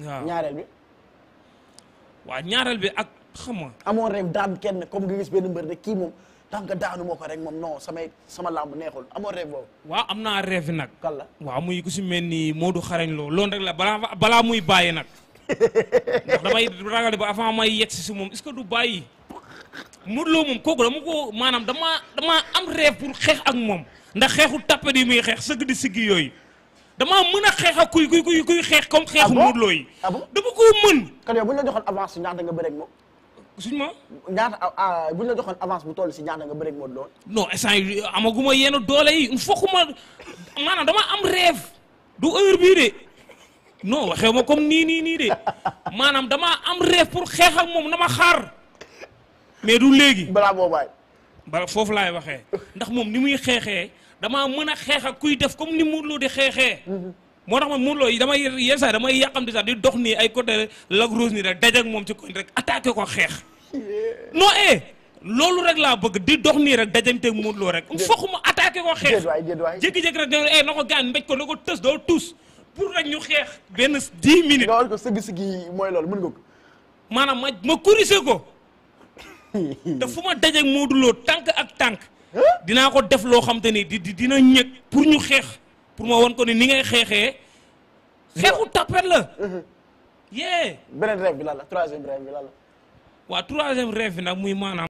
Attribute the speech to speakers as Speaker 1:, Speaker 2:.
Speaker 1: waaw
Speaker 2: ñaareel bi.
Speaker 1: waaw ñaareel bi ak xam nga.
Speaker 2: amoon rêve daan kenn comme nga gis benn mbër rek kii moom tant que daanu moo ko rek moom non sama làmb neexul amoon rêve boobu.
Speaker 1: waaw am naa rêve nag.
Speaker 2: kan la
Speaker 1: waaw muy ku si mel ni Modou xarañ Lo loolu rek la balaa muy bàyyi nag ndax damay ragal ba avant may yegg si moom est-ce que du bàyyi Modou Lo moom kooku dama ko maanaam dama am rêve pour xeex ak moom ndax xeexu tappet yi muy xeex sëgg di siggi yooyu damaa mën a xeex ak kuy xeex comme xeexu Modou Lo yi. dama koo mën.
Speaker 2: kan yow bu ñu la joxoon avance ñaata nga bëreeg moom.
Speaker 1: suñu ma.
Speaker 2: ñaata bu ñu la joxoon avance bu toll si ñaata nga bëreeg Modou Lo.
Speaker 1: non instant yi amaguma yenn doole yi fokkuma maanaam dama am rêve du heure bii de non waxee ma comme nii de maanaam dama am rêve pour xeex ak moom na ma xaar mais du léegi.
Speaker 2: balaa boo bàyyi.
Speaker 1: ba foofu laay waxee ndax moom ni muy xeexee damaa mën a xeex ak kuy def comme ni Modou Lo di xeexee. moo tax man Modou Lo yi damay yenn saa damay yàqamti sax di dox nii ay côté Lac Rose nii rek daj ak moom ci koñ rek attaqué ko xeex. non loolu rek laa bëgg di dox nii rek dajanteeg Modou Lo rek. fokk mu attaqué ko xeex. jékki-jékki rek ne na ko gaañ mbéj ko na ko tës doo tus pour rek ñu xeex benn 10 minutes.
Speaker 2: nga war ko sëgg mooy loolu mën nga ko.
Speaker 1: maanaam ma corrigé ko te fu ma dajeeg Modou Lo tànk ak tànk dinaa ko def loo xam te ni dina ñëg pour ñu xeex pour ma won ko ni ngay xeexee xeexu tapet la. yee.
Speaker 2: beneen rêve bi lan la troisième rêve bi lan la.
Speaker 1: waaw troisième rêve bi nag muy maanaam.